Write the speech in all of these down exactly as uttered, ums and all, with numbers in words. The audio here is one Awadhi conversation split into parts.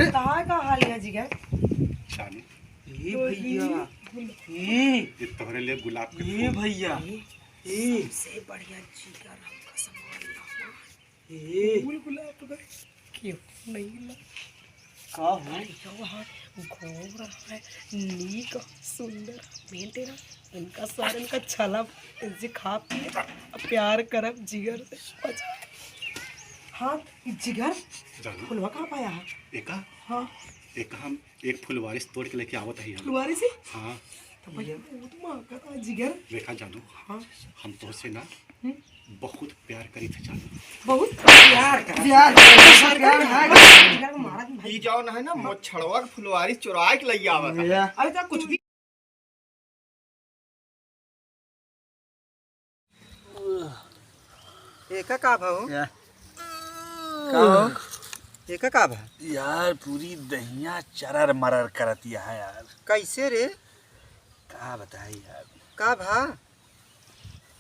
कहाँ का हाल है जिगर? जानू। ए भैया। ए। ये तोहरे लिए गुलाब के ए फूल। भैया। ए। सबसे बढ़िया जिगर हमका सामान लावा। ए। फूल गुलाब का क्यों नहीं ला? का हो? बढ़िया है, गोर है, नीक, सुंदर, मेंटेन है। इनका सारे इनका छला, इनसे खा पिए, प्यार करब जिगर से। हाँ, जिगर, जानू। फुलवा कहाँ पाया है? एका? हाँ। एका हम एक फुलवारी से तोड़ के लेके आवत हई हम। फुलवारी से? हाँ। तो भैया, वो तो माँ का था, जिगर। देखा जानू, हाँ। हम तोहसे ना हम्म। बहुत प्यार करी थे जानू। बहुत प्यार कर। प्यार कर। प्यार कर। जिगर को मारा तुम भाई। ई जौन है ना, मोछड़वा के फुलवारी चुराए के लई आवत है। भैया। अरे तो कुछ भी। एका का भा हो? या। का हो? एका का भा? यार, पूरी दहिया चरर मरर करत है यार। कैसे रे? का बताई यार? का भा?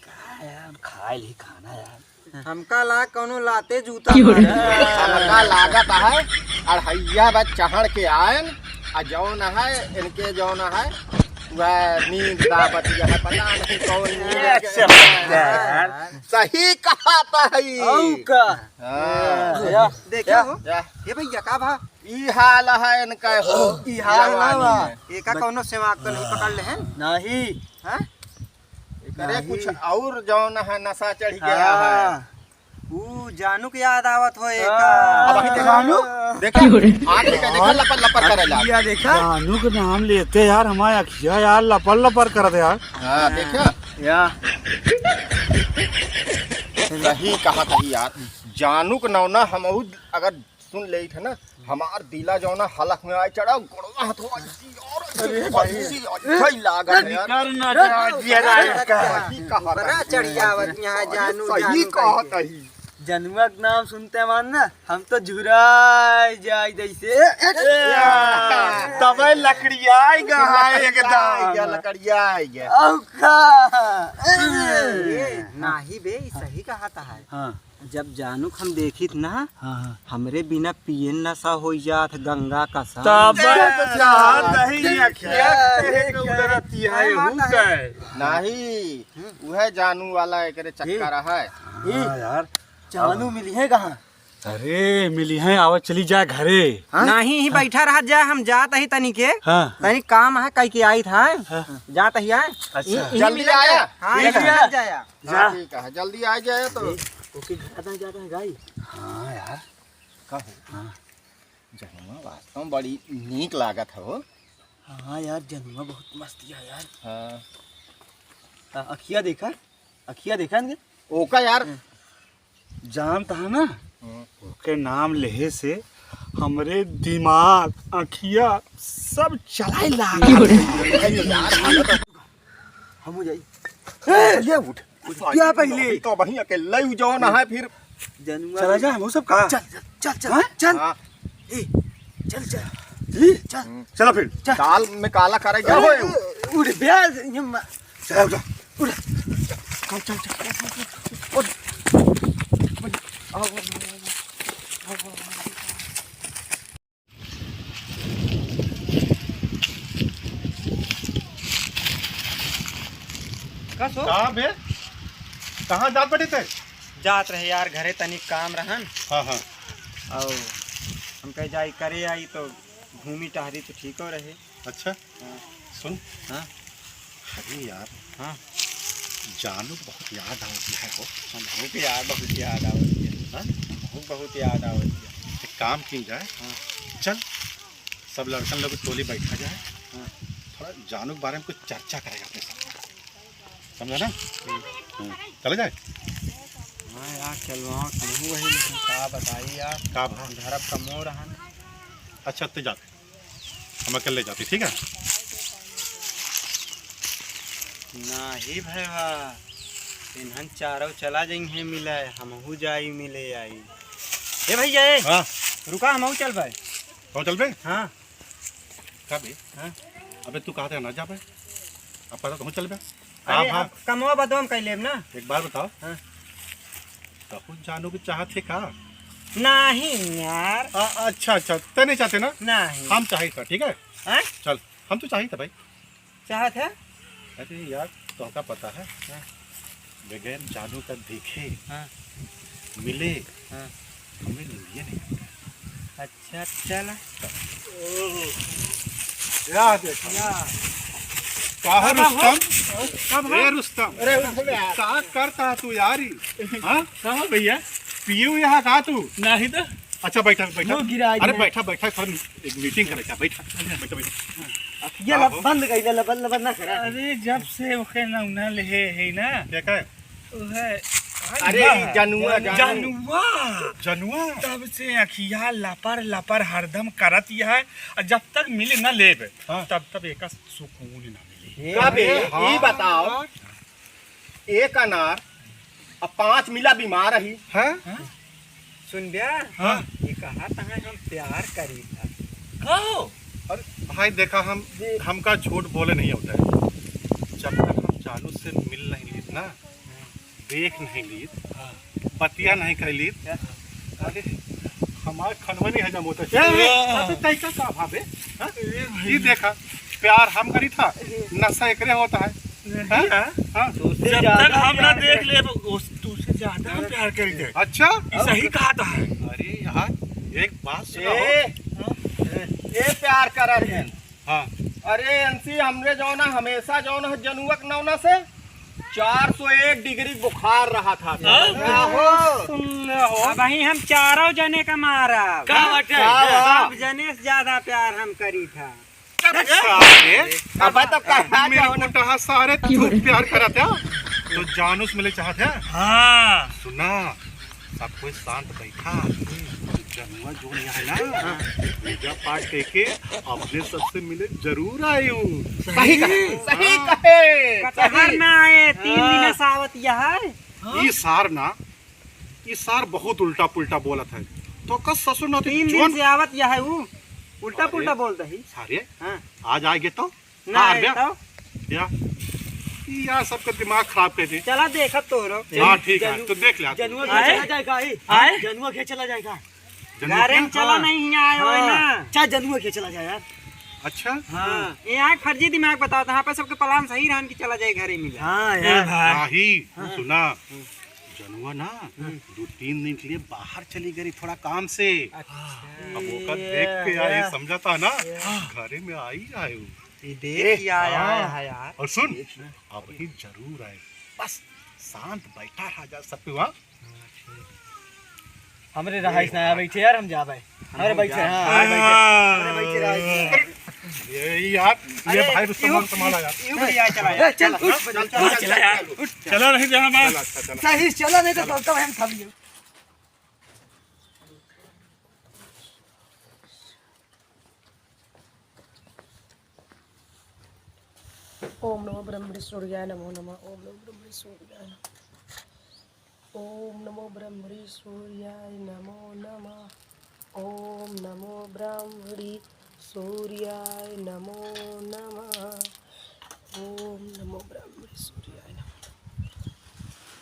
का यार, खाए ली खाना यार। हमका ला कौनो लाते जूता क्यों रे? मारे। हमका लागत है, अढ़ैया बज चढ़ के आयन, आ जौन है, इनके जौन है, वह नींद दाबत है, पता नहीं कौन नींद ये के अच्छा बात है यार। सही कहा था है। औ का? हाँ। या, देखा हो? या। ये भैया का भा? ई हाल है इनका हो। ई हाल जवानी बा। में। एका कौनो सेवा तो नहीं पकड़ ले हैं? नहीं। हाँ? एकरे नहीं। कुछ और जौन है नशा चढ़ गया है। हाँ। ऊ जानू के याद आवत हो एका। हाँ। अब अभी देखा जानू? देखा? आँख देखा, देखा, लपर लपर करे ला। अखिया देखा? जानू के नाम लेते यार, हमारे अखिया यार लपर लपर करत यार। हाँ, देखा? या। सही कहा था यार। जानू के नौना हम अगर सुन लेइत है ना, हमार दिला जौना हलक में आए चढ़ा, गोड़वा हथवा ऐसी और अरे ऐसी भाई। ऐसी ऐसी लागत है यार। निकर ना जा, जिया रे का। सही कहा बड़ा था। चढ़ियावत यहाँ अरे जानू, सही जानू कहा करके। था ही। जनुआ के नाम सुनते मन ना, हम तो झुराई जाई जैसे। ए, तबे लकड़ियाई गा है एकदम। लकड़ियाई गया, लकड़ियाई गया। औ का? ए, नाही बे, ई सही कहा था है। हाँ। जब जानू के हम देखित ना, हाँ, हाँ। हमरे बिना पिए नशा होइ जात गंगा कसम। तब तो चाहत नहीं अखिया, एक उधरती है, हूँ कहे। नहीं, उहे जानू वाला एकरे चक्कर है। हाँ यार। जानू मिली है कहाँ? अरे, मिली है, आवा चली जाए घरे। हाँ? नहीं, ही बैठा रहा जाए, हम जात ही तनी के। हाँ। तनी काम है, कह के आई था। हाँ। जात ही आए। अच्छा। यहीं जल्दी मिलत आया। जाए। हाँ, ठीक है। यहीं मिलत जाया। जा। हाँ, ठीक है, जल्दी आ जाए तो। ए, ओके घर ना जाता है गाई। हाँ यार, का हो? हाँ। जनुआ वास्तव में बड़ी नीक लागत है हो। हाँ यार, जनुआ बहुत मस्त है यार। हाँ। आ, अखिया देखा, अखिया देखा इनके? ओका यार। हम्म। जानत है ना, हम्म। ओके नाम लेहे से हमरे दिमाग, अखिया सब चलाए लाग। हमहू जाई। ए, ये उठ। उठ, क्या पहले? अभी तो वहीं अकेले ही जौन है फिर। जनुआ चला जा, हम सब का? चल, चल, चल, चल, हाँ? चल। हाँ। ए, चल, चल। जी? चल। हम्म। चलो फिर। चल। दाल में काला करे क्या ए, होए? ए, उठ, ब्याज, ये मा- चल, उठ। उठ। चल, चल, चल। उठ। आओ, आओ, आओ, आओ। का सो? का बे? कहाँ जात बटे ते? जात रहे यार, घरे तनी काम रहन। हाँ, हाँ। और हम कहे जाई करे आई तो घूमी टहरी तो ठीक हो रहे। अच्छा। हाँ। सुन। हाँ। अरे यार। हाँ। जानू के बहुत याद आवत है हो। हमहू के याद बहुत याद आवत है। हाँ? हमहू बहुत याद आवत है। एक काम की जाए। हाँ। चल, सब लड़कन लोग टोली बैठा जाए। हाँ। थोड़ा जानू के बारे में कुछ चर्चा करेगा अपने साथ। समझा ना? हम्म। हम्म। चले जाए? हाँ यार, चलवा हमहू वही, लेकिन का बताई यार। का भा? घर अब कमो रहन। अच्छा, ते जाते। हम अकेले जाती, ठीक है? नाही भैया, इन्हन चारों चला जइहें मिले, हमहू जाई मिले आई। ए भैया, ए, हाँ। रुका, हमहू चलबे। कहूँ चलबे? हाँ। का बे? हाँ। अबे तू कहते ना जाबे, अब पता कहूँ चलबे? अरे, हाँ, हाँ। अब कमवा बदवा हम कर लेब ना। एक बार बताओ। हाँ। कहूँ जानू के चाहत है का? नहीं यार। आ, अच्छा, अच्छा, तै नहीं चाहते ना? नहीं। हम चाहित है, ठीक है? हैं? चल, हम तो चाहित है भाई। चाहत है? अरे यार, तोहका पता है? हाँ। बगैर जानू का देखे, हाँ। मिले, हाँ। हमें निंदिया नहीं आता। अच्छा, चल। या देखा। या। का है कब हो? रुस्तम? कब हो? ए रुस्तम। अरे, उठ बे यार। का करता है तू यार ई? हाँ? का हो भैया? पियू यहाँ का तू? नहीं तो। अच्छा, बैठा, बैठा। मुंह गिरा अरे, दिया। बैठा, बैठा, थोड़ा एक मीटिंग करे क्या? बैठा, बैठा, बैठा। ये का लब हो? बंद कर, लब, लब ना करा। अरे, जब से ओके नौना लेहे है ना। क्या, क्या है? वो है, अरे, का ई है? जनुआ, जनुआ। जनुआ। जनुआ? तब से अखिया लपर, लपर हरदम करत ही है। और जब तक मिले ना लेब, हाँ। तब तक एका सुकून ना मिले। कब अरे, ई हाँ। बताओ, एक अनार अब पाँच मिला बीमार रही। हाँ? हाँ? सुन बे, हाँ। ये कहा तहाँ हम प्यार करी था। कहो। अरे भाई देखा, हम, जी। हमका झूठ बोले नहीं होता है। जब तक हम जानू से मिल नहीं लीत ना, देख नहीं लीत, हाँ। बतिया नहीं कर लीत, क्या? अरे हमार खनवा नहीं हजम होता। ए, ए, हाँ। अबे तैका का भावे? हाँ? ए भाई। ये देखा, प्यार हम करी था, नशा एकरे होता है। हाँ? हाँ? हाँ? तुझसे जब ज्यादा तक हम ना प्यार देख कर- ले, उस, तुझसे ज्यादा हम प्यार करी थे। अच्छा? ये सही कहा था। अरे यार, एक बात सुनो। ए, हाँ? ए प्यार करा थे। हाँ। अरे एनसी, हमरे जौन है, हमेशा जौन है जनुआ के नौना से चार सौ एक डिग्री बुखार रहा था। हाँ? आहो। सुन ले हो। अबहीं हम चारों जने का मारा। का बात है? का बात? सब जने से ज्यादा प्यार हम करी था। अरे सारे, अब तो कहा आदमी मेरे जाओ ना। मोटा सारे तू प्यार करत है, तो जानू से मिले चाहत है? हाँ। सुना, सब कोई शांत बैठा। जनुआ जो यहाँ है ना, पूजा पाठ करके अपने सबसे मिले जरूर आयु। सही कहे, सही हाँ। कहे, कटहर सही। ना आए, तीन हाँ। दिन से आवत यह है। हाँ। ई सार ना, ई सार बहुत उल्टा पुल्टा बोलत है। तो का ससुर ना तीन दिन जोन से आवत यह है ऊ, उल्टा अरे, पुल्टा बोलता है। सारे, हाँ। आज आएगे तो? ना हाँ, आए भैया। तो? या, या सबका दिमाग खराब कर दे। चला देखत तोहरो। हाँ, ठीक है, जनु-, तो देख ले आप। जनुआ आए? घर चला जाएगा, ए? आए? जनुआ घर चला जाएगा। जनुआ घरे में क्या? चला हाँ। नहीं, यहाँ आए हो हाँ। ना। चाहे जनुआ घर चला जाए यार। अच्छा? हाँ। ये आए फर्जी दिमाग बताओ, तो यहाँ पे सबके प्लान सही रहन कि चला जाए घरे मिला। हाँ ए यार। भाई। नहीं, हाँ। सुना। हम्म। जनुआ ना, हम्म। दो तीन दिन के लिए बाहर चली गई थोड़ा काम से। अच्छा। अब ओकर देख के आई, समझता ना, ये। घरे में आई आए। ये देख ए, के आया हाँ। है यार। और सुन, देखिए। अबहीं जरूर आए, बस शांत बैठा रहा जा सब पे वहाँ। हमरे रहाइश ना आया, बैठे यार, हम जाबे। हमरे हम बैठे, जाबे। हाँ, हमरे बैठे। हाँ। हमरे बैठे रहाइश ना आया। ये यार, ये अरे, भाई रुस्तम यू, संभाला यार। यू बढ़िया चला यार। ए, चल, उठ, चल, चल, चल, चल, चला यार। उठ, चला नहीं जहाँ बात। चला, अच्छा, चला। सही, चला नहीं तो चला। गलत हम थम गए। ओम नमो ब्रह्मणे सूर्याय नमो नमः। ओम नमो ब्रह्मणे सूर्याय नमः। ओम नमो ब्रह्मणे सूर्याय नमो नमः। ओम नमो ब्रह्मणे सूर्याय नमो नमः। ओम नमो ब्रह्मणे सूर्याय नमो नमः।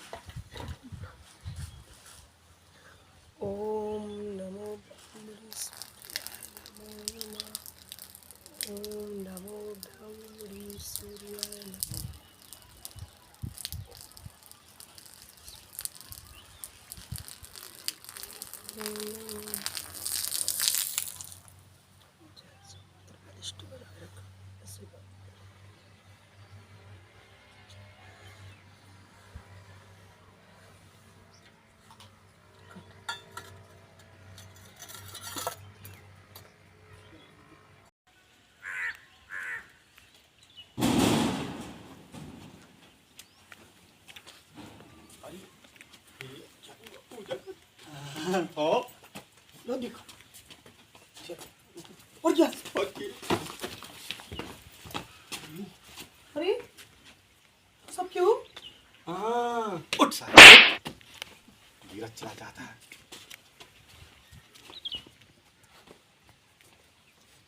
ओम नमो ब्रह्मणे सूर्याय नमो नमः। ओम नमो ब्रह्मणे सूर्याय नमो नमः। ओम नमो लो देखो। और क्या? अरे, सब क्यों? हाँ, उठ सारे। गिरत चला जाता है।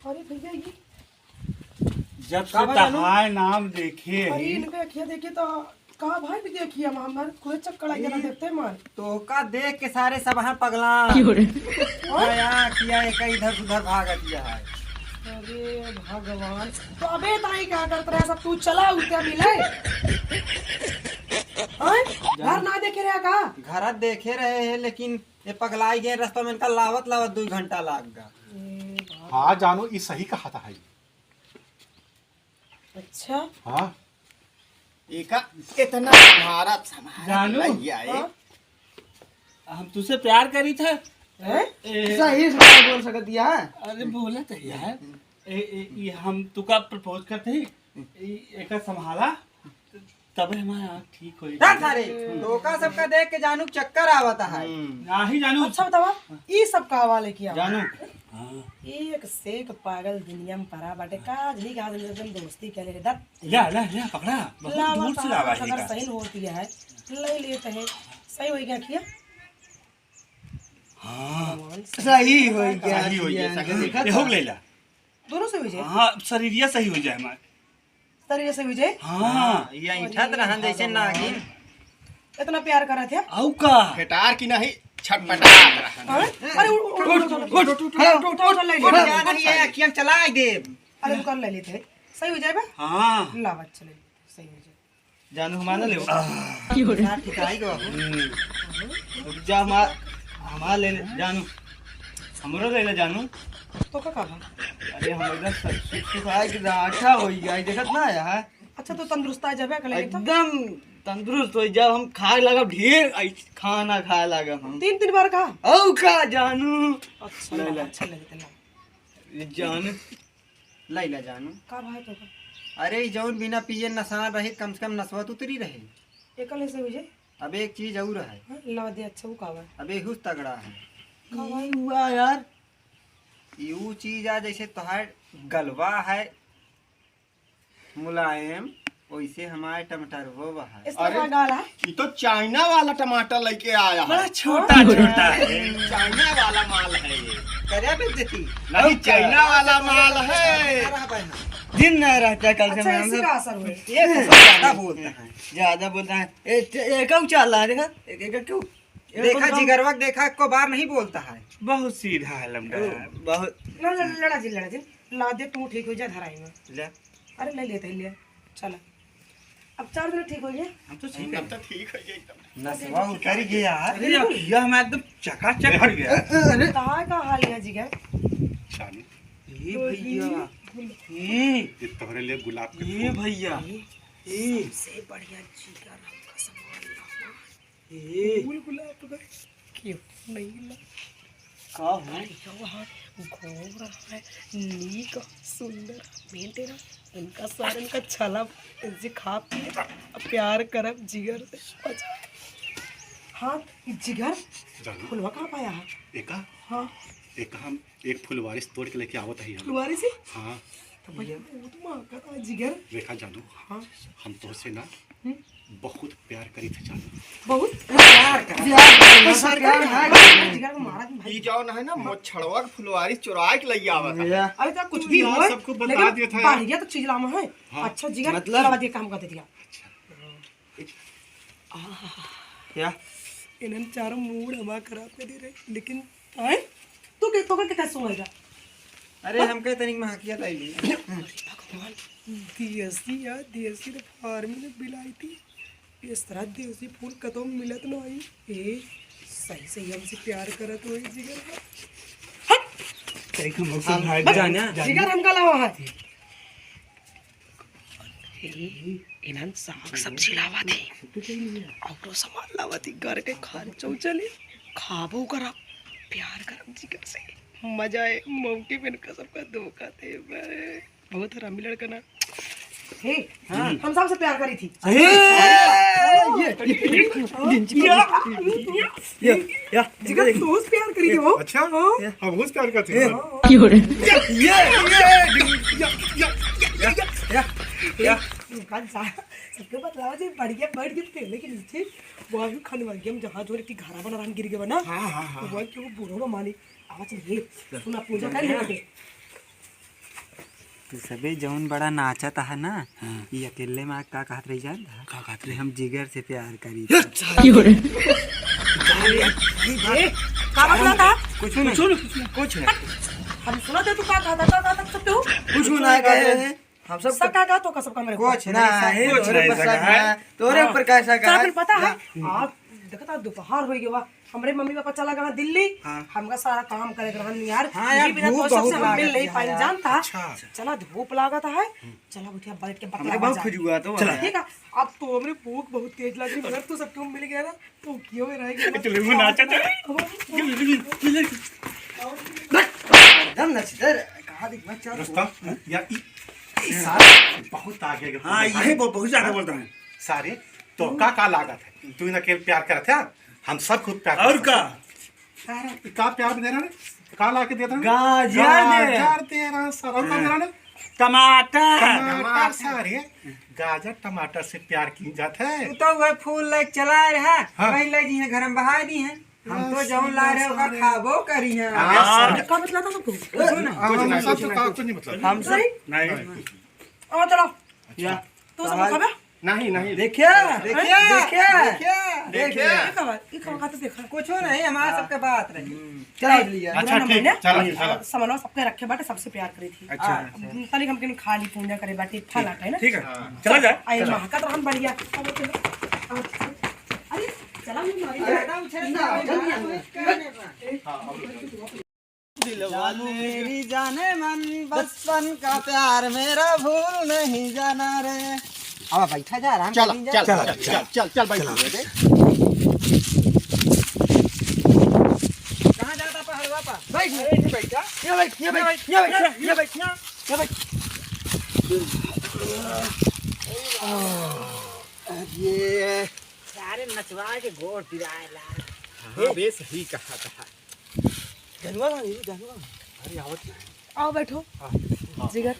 अरे भैया, ये जब से का भा जानू? तहार नाम देखे अरे ही। इनके अखिया देखे तो का भाई भी देखिया हमर, कोई चक्कर आई जाना देखते मार। तोहका देख के सारे सब हैं पगला। क्यों रे? और? नया किया एक इधर उधर भागत किया है। अरे भगवान, तो अबे ताई का करत रहे सब, तू चला उते मिले। हैं? घर ना देखे रहे का? घर देखे रहे हैं, लेकिन ये पगलाई गए रस्ता में, इनका लावत लावत दो घंटा लाग गा। हाँ जानू, ई सही कहा था है। अच्छा। हाँ। एका इतना संभारा, संभारा जानू। भैया, ए। हाँ? हम तुझसे प्यार करी थे। हैं? ए, सही से बोल सकत या। अरे बोला तो यार। ए, ए, ये हम तुका प्रपोज करते ही, ए, एका संभाला, तबे हमारा आँख ठीक होई। हाँ, सारे, तोका सबका देख के जानू चक्कर आवत है। हम्म। नाही जानू। अच्छा बतावा, ई सब का वाले किया? जानू। हाँ। ई एक से एक पागल दुनिया में परा बाटे। का जनी का जनी एकदम दोस्ती करे रे दत्त। ला, ला, ला, पकड़ा। बहुत ला, दूर से पकड़ा, लावा ही अगर का। सही होती है, ले लेते हैं। सही होई गया किया? हाँ। भगवान सही होई गया, सही होई गया, किया। सही होई गया। देखा ये हो था। गइला। दोनों से होई जाए? हाँ, शरीरिया सही होई जाए हमार। शरीर से विजय? हाँ। हाँ, ये ऐंठत रहन जैसे नागिन। इतना प्यार करत है? आऊ का? फेटार की नहीं, छटपटात रहन। हाँ? अरे उठ, उठ, उठ, उठ, उठ, उठ, उठ, उठ, उठ, उठ, उठ, उठ, उठ, नहीं है, अखियाँ चलाए दे। अरे रुक, ले लेते हैं। सही हो जाए बा? हाँ। ला बच्चा ले लेते हैं, सही हो जाए। जानू हमार ना लेव। आह। साथ ठिकाई के बाबू। हम्म। रुक जा, हमार, हमार ले ले, जानू। हमरो ले ले, जानू। तो का कहा? अरे, हम एकदम सु-, सु-, सुखाए के राठा होई जाए, देखत ना है? अच्छा, तो तंदुरुस्त आ जाबे, अकेले लेता? एकदम तंदुरुस्त होई जाब, हम खाए लागब ढेर, आई खाना खाए लागब हम। तीन, तीन बार कहा? औ का जानू? अच्छा, ले ले। अच्छा लगे तो ला। ये जानू। लैला जानू। का भाई तो का? अरे, ई जौन बिना पिए नशा रहे, कम से कम नसवा तो उतरी रहे। एकल ऐसे हो जाए? अब एक चीज और है। हाँ, ला दे, अच्छा, वो का बा? अब एहू से तगड़ा है। का भाई? ई हुआ यार। ई ऊ चीज आ, जैसे तोहार गलवा है मुलायम, वैसे हमारे टमाटर वो है। इस तरह अरे, का गाल है? ई तो चाइना वाला टमाटर लेके आया है। बड़ा छोटा, छोटा है। चाइना वाला माल है ये। करे बेइज्जती। नहीं, चाइना वाला माल है। दिन ना रहता है कल से अच्छा, मैं इसी हम का असर हुआ। ये तो सब ज्यादा बोलता है। ज्यादा बोलता है। ए, ए, ए, क्यों चल रहा है? देखा, एक, एक, क्यों? देखा, जिगरवा देखा, एको बार नहीं बोलता है। बहुत सीधा है लमडा। बहुत। लड़ा, लड़ा, लड़ा जी, लड़ा जी। ला दे, तू ठीक हो जा धराई में। ले। अरे, ले लेते हैं, ले। चला। अब चार दिन ठीक हो गया। हम तो ठीक है। अब तो ठीक हो गया एकदम। नसवा उतर गया। अरे, यह हम एकदम चकाचक हो गया। अरे। कहाँ का हाल है जिगर? चालू। ए भैया। ए। ये तोहरे लिए गुलाब के ये फूल। भैया। ये। ए। सबसे बढ़िया जिगर हमका सामान लावा। ए। फूल गुलाब का क्यों नहीं ला? का हो? बढ़िया है, गोर है, नीक, सुंदर, मेंटेन है। इनका सारन का छला, इनसे खा पिए, प्यार करब जिगर से। हाँ, जिगर, जानू। फुलवा कहाँ पाया है? एका? हाँ। एका हम एक फुलवारी से तोड़ के लेके आवत हई हम। फुलवारी से? हाँ। तो भैया, वो तो माँ का था, जिगर। देखा जानू, हाँ। हम तोहसे ना हम्म। बहुत प्यार करी थे जानू। बहुत? प्यार का? प्यार का? प्यार का? जिगर को मारा कि भाई। ई जौन है ना, मोछड़वा के फुलवारी चुराए के लइया आवत है। भैया। अरे तो कुछ भी यहाँ होए, सबको बता लेकिन दिया था यार। बढ़िया तो चीज लामा है। हाँ। अच्छा जिगर, मतलब? चला दिया, काम कर दे दिया। क्या? इन्हन चारों मूड हमार खराब कर दे रहे, लेकिन आए? तू के, तोकर के कैसे होएगा? अरे, हाँ? हमके तनिक महकिया लाई ली। अरे भगवान, देसी यार, देसी तो फार्मी ने बिलाई थी। इस तरह देसी फूल कतौ मिलत ना आई। ए, सही, सही हमसे प्यार करत होई जिगर। हट! सही का मौसम हम है, जाना। जिगर हमका लावा है। ए, इन्हन साग सब्जी लावा थी, औरो सामान लावा थी, घर के खर्चो चली, खाबो करब, प्यार करब जिगर से, मजा आए, मौके पे इनका सबका धोखा दे बे। बहुत हरामी लड़का ना। हे, हाँ। हम सबसे प्यार करी थी। अरे, ये, ये, या, या, जिगर, तू उस प्यार करी थी वो? अच्छा, हाँ। हम उस प्यार करते हैं। क्यों रे? ये, ये, या, या, या, या, या। इनका जा, सबके बतलावा जे बढ़िया बैठ के पेड़ के नीचे, वो अभी खन बन गया, हम जहाँ जो एक घरा बना रहन गिर गया ना। हाँ, हाँ, हाँ। तो वो क्यों बूढ़ो मानी। आवाज नहीं, सुना पूजा कर लेते। तू सबे जौन बड़ा नाचत है ना, हाँ। ई अकेले में का कहत रही जानत है? का कहत कि रही? हम जिगर से प्यार करी। ए, साले। ए, का बतला था? कुछ नहीं। कुछ नहीं, कुछ नहीं। हम सुनत है तू का कहत है, का कहत है, सब केहू? कुछ ना कहे हैं। हम सब सब का कहत हो, का सब कमरे? कुछ ना है, कुछ तोरे नहीं पर शक है। तोरे हाँ। पर कैसा का का है? पता है? हाँ। आज देखता दोपहर हो गया, हमरे मम्मी पापा चला गया दिल्ली। हाँ। हमका सारा काम करे के रहन यार। हाँ यार, ये बिना भूख पैसा बहुत से हम मिल लागत नहीं है पाइन यार। जानता। अच्छा। चला धूप लागत है। हम्म। चला उठिया बैठ के हमरे बतला बहुत जा। खुजुआ तो चला। ठीक है, अब तो हमरे भूख बहुत तेज लगी, मगर तू सबके मिल गया ना, तो क्यों में रहेगी? चलो, वो नाचा चले। एकदम नचते रहे। कहाँ देख मैं चल। दोस्तों, यार, ई, ई सारे बहुत आगे के हाँ, पूरे ये भाई। बहुत, बहुत ज्यादा बोलता है। सारे, तो का, का लागत है? तू इन्हें के प्यार करत है? हम सब खूब प्यार और करत का? हैं। सारे, ई का प्यार दे रहे हैं? का ला के दे रहे हैं? गाजर दे। गाजर दे रहे हैं, सर। और का दे रहे हैं? टमाटर। टमाटर, सारे। गाजर टमाटर से प्यार की जात है। तू तो वह फूल ले चला रहा, हाँ। वही ले जी है, घर में बहा दी है। हम तो बस, जौन ला रहे, ओका सारे। खाबो करी है। हाँ। का मतलब था तुमको? कुछ ना, हम कुछ सब ना, तो कुछ का ना। कुछ नहीं मतलब। हम सब नहीं? नहीं। नहीं, कुछ नहीं। और चलो। अच्छा। या। तू सब खाबे? नहीं, नहीं। देखिया, हैं? देखिया, देखिया, देखिया, देखिया। देखिया। ये खबर, ये खबर खाते देखा। कुछ नहीं, हमारा हाँ। सबके बात रही। हम्म। चला लिया। अच्छा, बुरा ना ठीक, माने। चला, चला। सामान सबके रखे बाटे, सबसे प्यार करी थी। अच्छा। आ, तनिक हम किन खाली पूजा करे बाटे, फल आटे ना। ठीक है। हाँ। चला जाए। आई चला। महकत रहन बढ़िया। अब चलो। अब चलो। अरे, चला नहीं मारी। अरे, एकदम छेड़ ना। जल्दी आ। हाँ, अब दिलवा ले मेरी जाने मन, बचपन का प्यार मेरा भूल नहीं जाना रे। अब बैठा जा, आराम चला, कर लीजिए। चला, चला, चला, चला, चल, चल, बैठ चला। ले बे। कहाँ जाता पहाड़वा पर? बैठ। अरे, ये बैठा। ये बैठ, ये बैठ, ये बैठ, ये बैठ, ये बैठ। ये बैठ। अरे। सारे नचवा के गोड़ पिराए ला। हाँ, बे, सही कहा था। जानू आ, जानू आ। अरे, आवत ना है। आओ, बैठो। हाँ, हाँ। जिगर।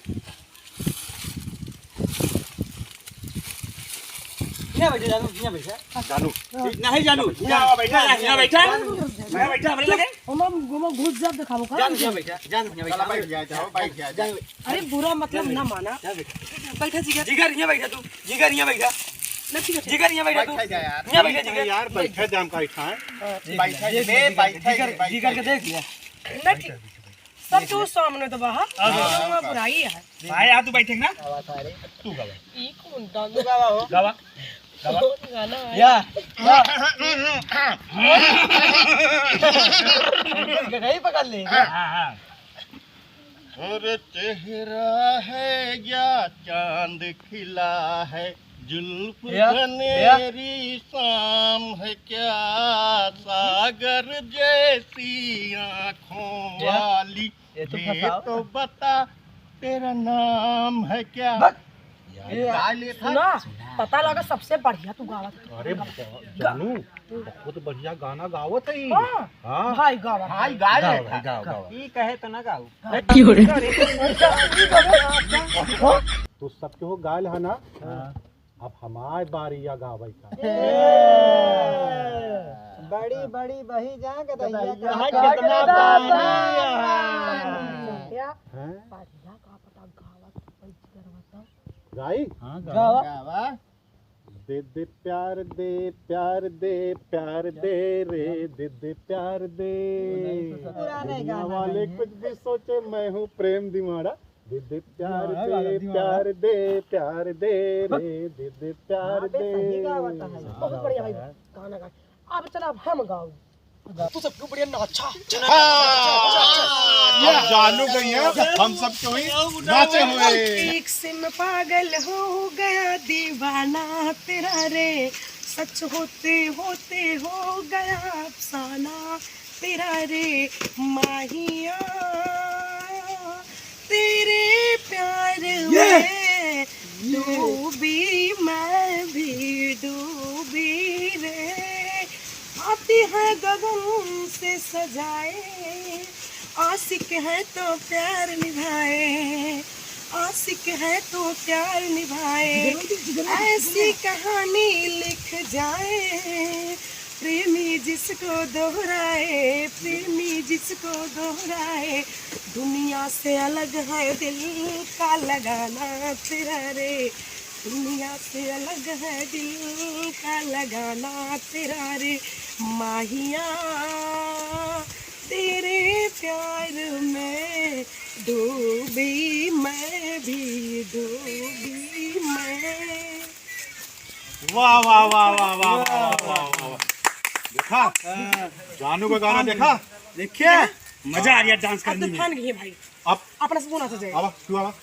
यहाँ बैठो, जानू, यहाँ बैठा। जानू। नहीं, जानू, यहाँ बैठा, यहाँ बैठा। यहाँ बैठा, हमरे लगे। हम, हम, हम घुस जाब, दिखाबो का? जानू, यहाँ बैठा, जानू, यहाँ बैठा। चला, बैठ जा, जाओ, बैठ जा, जाओ। अरे, बुरा मतलब ना माना। बैठा, जिगर। जिगर, यहाँ बैठा तू। जिगर, यहाँ बैठा। ना, ठीक है, ठीक है। जिगर, यहाँ बैठा तू। बैठा जा यार। यहाँ बैठा, जिगर। यार, बैठा जा, हम का बैठा है। हाँ, ठीक है। बैठा, ये बे, बैठा, जिगर, बैठा। जिगर के देख लिया। ना, ठीक। सब तो सामने तो बाहर। हाँ, हाँ। बुराई है। भाई, आ तू बैठे ना। गावा सारे। तू गावा। ई कौन गावा? गावा हो। गावा। गावा। कौन गाना है? या। या। गटई पकड़ ले। हाँ, हाँ, हाँ। और चेहरा है या चांद खिला है, जुल्फ या, या। घनेरी शाम है क्या, सागर जैसी आँखों या। वाली, ये तो ये फंसाओ। तो बता तेरा नाम है क्या? बक। यार, ये गा ले था। सुना, पता लगा सबसे बढ़िया तू गावत है। अरे, जानू, बहुत बढ़िया गाना गावत है ई। हाँ। हाँ। भाई गावा। भाई गा ले गाओ, था। भाई, गाओ, गाओ। ई कहे तो ना गाऊ। क्यों रे? तू सबके हो गायल है ना? हाँ। अब हमार बारी आ गावे का। बड़ी, बड़ी बही जा गदहिया का। यहाँ कितना पानी है। क्या? हैं? बढ़िया का पता गावत है, कोई जिगर बताओ। गाई? हाँ, गावा। गावा। गावा। दे दे प्यार दे, प्यार दे, प्यार दे रे, दे दे प्यार दे। वो नहीं तो सर। पुराने दुनिया गाना वाले नहीं है। कुछ भी सोचे, मैं हूँ प्रेम दिमाड़ा। दे दे प्यार दिमाड़ा दे, वाला, दिमाड़ा। प्यार दे, प्यार दे रे, दे दे प्यार हाँ बे, दे। सही गावत है। बहुत बढ़िया भाई, गाना गा। अब चला, अब हम गाओ। तू सब क्यों बढ़िया नाचा। हाँ। अब जानू गई है, हम सब क्यों ही नाचे हुए। एक से मैं पागल हो गया दीवाना तेरा रे, सच होते होते हो गया अफसाना तेरा रे माहिया। तेरे प्यार ये, में ये। डूबी मैं भी डूबी रे। आती है गगन से सजाए, आशिक है तो प्यार निभाए, आशिक है तो प्यार निभाए। जिगर, जिगर, जिगर। ऐसी कहानी लिख जाए, प्रेमी जिसको दोहराए, प्रेमी जिसको दोहराए, दुनिया से अलग है दिल का लगाना तेरा रे, दुनिया से अलग है दिल का लगाना तेरा रे, माहिया तेरे प्यार में डूबी मैं भी डूबी मैं। वाह, वाह, वाह। देखा? जानू का गाना देखा? देखिए, मजा आ रहा है डांस अब तो करने में। फान गई है भाई। अब अपना से बोला तो जाए। अब तू आवा।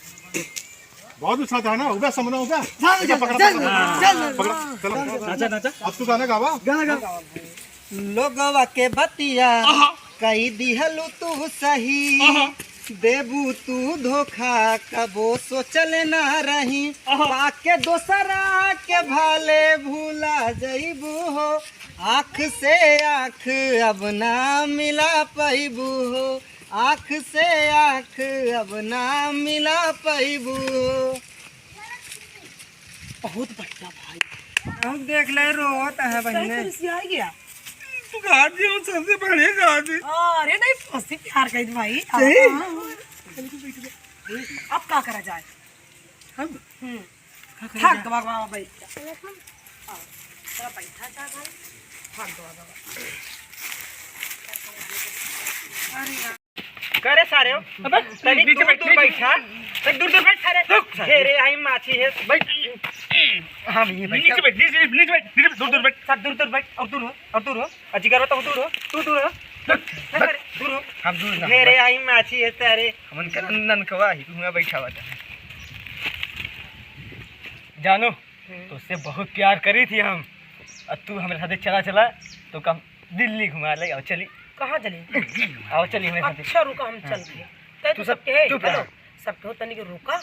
बहुत अच्छा था ना, उबे समझो, उबे। चल, चल, पकड़, चल, पकड़, चल, पकड़, चल। चलो। नाचा, नाचा। अब तू गाना गावा। गाना गा। लोगवा के बतिया आहा। कई दिहलू तू सही, आहा। देबू तू धोखा, कबो सोचल ना रही, आहा। पाके दोसरा के भाले भूला जइबू हो, आँख से आँख अब ना मिला पइबू हो, आँख से आँख अब ना मिला पइबू हो। बहुत बढ़िया भाई। हम देख ले, रोवत है बहिने। सही से आ गया। तू गा दिया, वो सबसे बढ़िया गा दी। अरे नहीं, फंसी प्यार कही भाई। सही? हाँ, हाँ। अब का करा जाए? हम? हम्म। का करा जाए? भाग, भाग, भाग, भाई। हाँ, चलो, बैठा जा भाई। भाग, भाग, भाग। अरे यार। करे सारे हो? अबे, तनी नीचे दूर, बैठ, दूर नीचे। बैठा। तनी दूर, दूर बैठ सारे। रुक सारे। घेरे आई माछी है। बैठ। हम ये बैठ। नीचे बैठ, नीचे, नीचे बैठ, नीचे बैठ, दूर, दूर बैठ। सब दूर, दूर बैठ, और दूर हो, और दूर हो। अजी करो तो दूर हो, तू दूर हो। बैठ। सारे, दूर हो। हम दूर ना। घेरे आई माछी है सारे। हमन का ननकवा ही, तू हुआ बैठा हुआ था। जानू, हम्म। तुझसे बहुत प्यार करी थी हम। और तू हमारे साथ चला, चला, तो कम दिल्ली घुमा ले, आओ चली। कहाँ चली? आओ चली हमारे साथ। अच्छा, रुका, हम हाँ। चलते हैं। तै तू तो सब सबके है, चुप रहा। हेलो, सबके हो, तनिक रुका,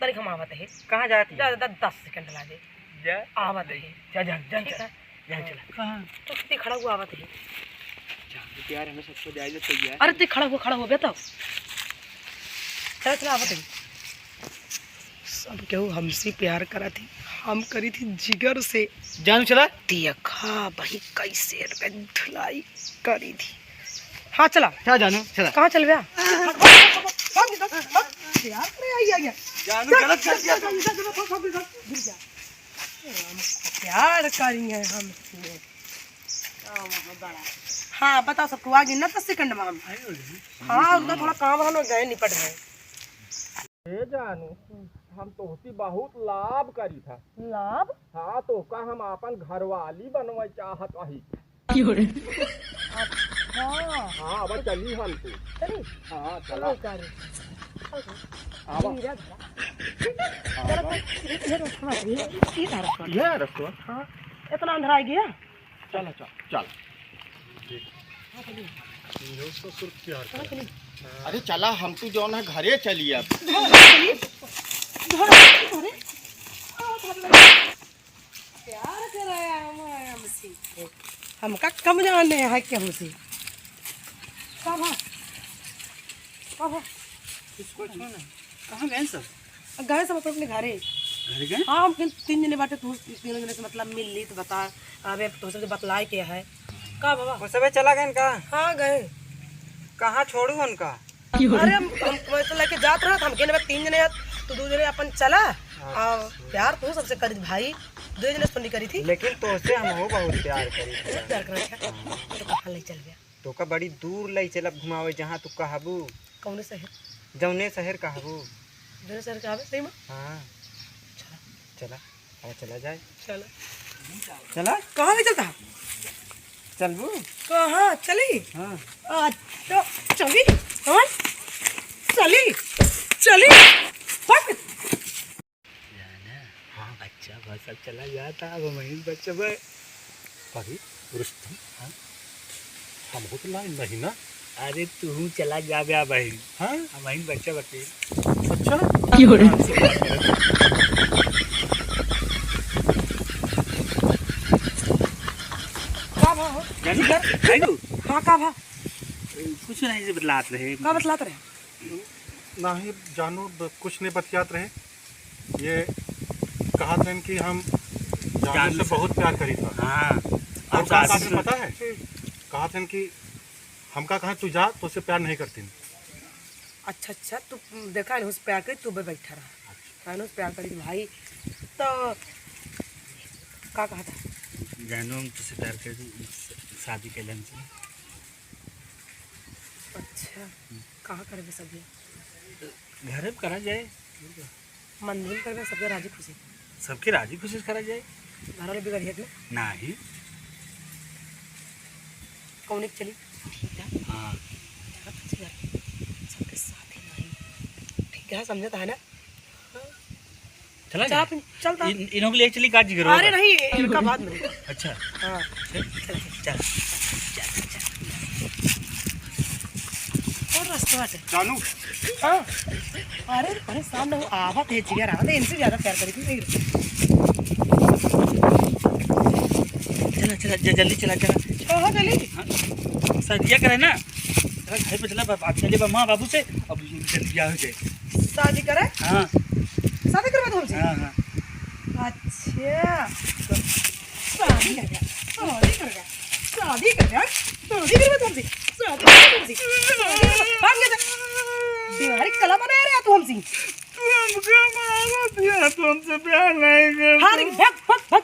तनिक हम आवत है। कहाँ जाती है? ज्यादा दस सेकंड लागे। जा। आवत है। जा, जा, जा, ठीक चल। है। जा, चला। कहाँ? तो कितनी खड़ा हुआ आवत है। जा, तो यार, हमें सबको जाए तो यार। अरे, तू खड़ा हुआ, खड़ा हुआ, बेटा। चला, चला, आवत है। सब केहू हमसे प्यार करा थी, हम करी थी जिगर से। जानू चला। देखा भाई कैसे रे धुलाई करी थी। हाँ चला। चला जानू, चला। कहाँ चल गया? यार, अरे, आई, आई, आई। जानू गलत कर दिया। गिर जा। हमको प्यार करी है हमसे। हाँ, बताओ सबको आगे ना तो सेकंड में हम। हाँ, उनका थोड़ा काम हम लोग गए निपट गए। ए जानू, हम तोहती बहुत लाभ करी था। लाभ? हाँ, तोहका हम आपन घरवाली बनवे चाहत हई। की हो रे? अच्छा। हाँ, अब चली हम तू। चली? हाँ, चला। चलो, गाड़ी। आवा। धीरे धीरे। आवा। चलो, तो इधर, इधर रखो, इधर, इधर रखो। ये रखो। हाँ, इतना अंधरा आ गया। चलो, चलो, चलो। अरे चला, हम तू जौन है घरे चली अब। प्यार कराया हम हमसे। हमका कम जाने है केहू से। का भा? का भा? कुछ, कुछ हो ना। कहाँ गए सब? गए सब अपने, अपने घरे। घरे गए? हाँ, हम तीन, तीन जने बाटे, तू तीनों जने से मतलब मिल ली तो बता, अबे तो सबसे बतलाए के है। का बाबा? वो सबे चला गए का? हाँ, गए। कहाँ छोड़ू उनका? अरे हम, हम वैसे लेके जात रहा, हम कहने तीन जने, तू दो जने अपन चला। अच्छा। और प्यार तू सबसे करी भाई, दो जने से तो नहीं करी थी। लेकिन तोसे हम हो बहुत प्यार करी थी। बहुत प्यार करा था। तो कहाँ ले चल गया? तोका बड़ी दूर लई चलब घुमावे, जहाँ तू कहबू। कौने शहर? जौने शहर कहबू। जौने शहर कहबे, सही में? हाँ। चला। चला, अब चला जाए। चला। चला? कहाँ ले चलता? चलबू? कहाँ चली? हाँ। आ, तो चली? हाँ? चली? चली? पक। जाना, हाँ। अच्छा, बस अब चला जाता, अब वहीं बचबे। अरे, रुस्तम, हाँ? हम हो तो लाइन नहीं ना? अरे, तू चला जा बे, अब वहीं। हाँ? हम वहीं बचबे अकेले। अच्छा? की हो रे? का भा हो? जानी कर, आइलू? हाँ, का भा? कुछ नहीं, से बतलात रहे। का बतलात रहे? नाही जानू, ब-, कुछ नहीं बतियात रहे। ये कहत रहन कि हम जानू जानू से से। बहुत प्यार करी था। हाँ, और का कहा था पता है? हम्म। कहा था कि हमका कहा तू जा, तो उससे प्यार नहीं करती। अच्छा, अच्छा, तू देखा है, उस प्यार के तू बे बैठा रहा। अच्छा। है उस प्यार करी भाई, तो का कहा था? जानू, हम तुझसे प्यार करती, शादी कर ले हमसे। अच्छा, कहाँ करबे शादी? घरे में करा जाए। मंदिर में करबे, सबके राजी खुशी। सबके राजी खुशी से करा जाए। घर वाले बिगड़िया के? नाही। कौन एक चली? हाँ। अच्छा, सबके साथ ही नाही। ठीक है, समझता है ना? चला चाह गया? पी, चलता। इन, इन्हों के लिए चली काट जी करो। अरे नहीं, इनका बाद में। अच्छा। हाँ। चल। चल, चल, चल। और रास्ता बाटे। जानू। हाँ। अरे, परेशान ना हो, आवत है, जिगर आवत है, इनसे ज्यादा प्यार करी थी, नहीं। चला, चला, ज-, जल्दी चला, चला। कहाँ जल्दी? हाँ, सदिया करे ना। चला, घर पे चला, बाप, चले बा, माँ बाबू से, अब ये जल्दी ब्याह हो जाए। शादी करे? हाँ। शादी करवा दो हमसे? हाँ, हाँ। अच्छा। शादी कर गया, शादी कर गया, शादी कर गया, शादी करवा दो हमसे, शादी करवा दो हमसे, शादी करवा-, भाग गया था। बीमारी कला बनाया रे तू हमसे। तू हमसे मारा दिया, तू हमसे प्यार नहीं करता। हाँ, देख, भाग, भाग, भाग।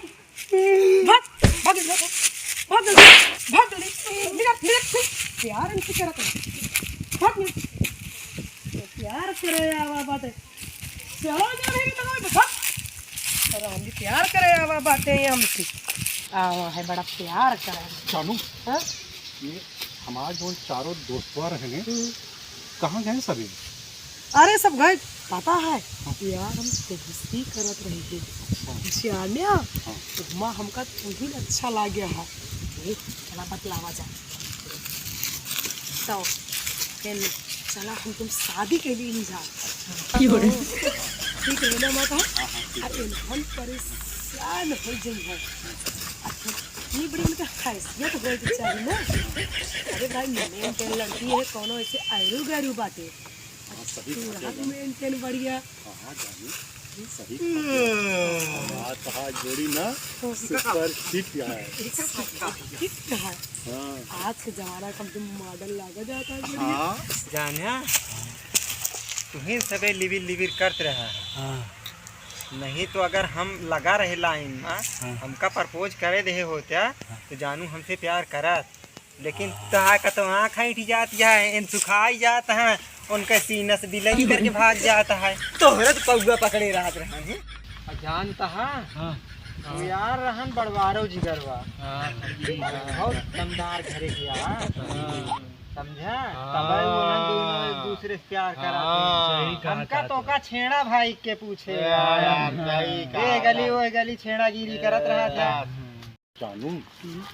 भाग, भाग, भाग, भाग जल्दी, भाग जल्दी। निकल, निकल, निकल। प्यार इनसे करा था। भाग, निकल। प्यार करे आवा बाटे। चलो, जा रही तो भाग। अरे, हम भी प्यार करे आवा बाटे ये हमसे। आवा है, बड़ा प्यार करे। जानू, हाँ? ये हमारे जो चारों दोस्तवा रहे ने, हम्म। कहाँ गए सभी? अरे सब गए, पता है हाँ। यार, हम दोस्ती करत रही थे। अच्छा। जान्या, हाँ। उमा हमका तू ही अच्छा लागे है। ए, चला बतलावा जा। तो फिर चला हम तुम शादी के लिए ही जा। अच्छा। की हो रही? ठीक है ना माता? हाँ, हाँ, ठीक है। अरे हम परेशान हो गई है। अच्छा, ये बड़ी उनका हैसियत होए के चाहिए ना। अरे भाई, maintain लड़की है, कोनो ऐसे आयरू गैरू बाटे। हाँ, सही तू बात है रहा ना। Maintain बढ़िया। हाँ, हाँ, जानी, सही बात है। हम्म। हाँ, तो हाँ, जोड़ी ना, हाँ। Super hit है। Hit है। हाँ। आज के जमाना का जो model लागा जाता है, बढ़िया। हाँ। जान्या, तुम्हें सबे लिबिर लिबिर करत रहा है। हाँ। नहीं तो अगर हम लगा रहे line में, हाँ। हमका propose करे देहे होत्या, हाँ। तो जानू हमसे प्यार करत। लेकिन हाँ। तोहार का तो आँख ऐंठी जात है, एन सुखाई जात है, उनके सीना से बिलई करके भाग जात है। तोहरे तो पौआ पकड़े रहत रहन। आ जानत है? हाँ। वो यार रहन बड़वारो जिगरवा। हाँ। बहुत दमदार घरे के यार। हाँ। समझा? हाँ। तबे वो ना दोनों एक दूसरे से प्यार करा हाँ। थे। सही कहा हमका चाचा। तोका छेड़ा भाई के पूछे हाँ, यार। यार, सही कहा ए गली, यार। वो गली छेड़ागिरी करत रहा था। जानू, हम्म।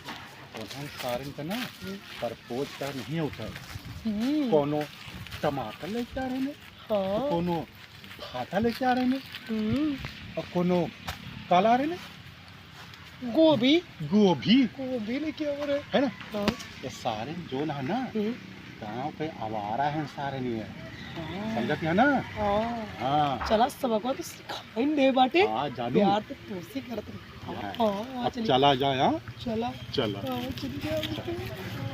उन्हन सारन का ना हम्म। Propose का नहीं होता है। हम्म। कोनो टमाटर लेके आ रहे ने, हाँ। तो कोनो भाटा लेके आ रहे ने, हम्म। और कोनो काला आ रहे ने, गोभी। गोभी। गोभी लेके आ रहे। है ना? हाँ। ये सारे जो ना है ना, हम्म। गाँव के आवारा हैं सारे नहीं है। हाँ। समझत है ना? हाँ। हाँ। चला सबको तो सिखाइन दे बाटे। हाँ, जानू। प्यार तो तोसे करत रहे। हाँ। हाँ, अब चलिए। चला जाए, हाँ? चला। चला। हाँ, चलिए, चलिए।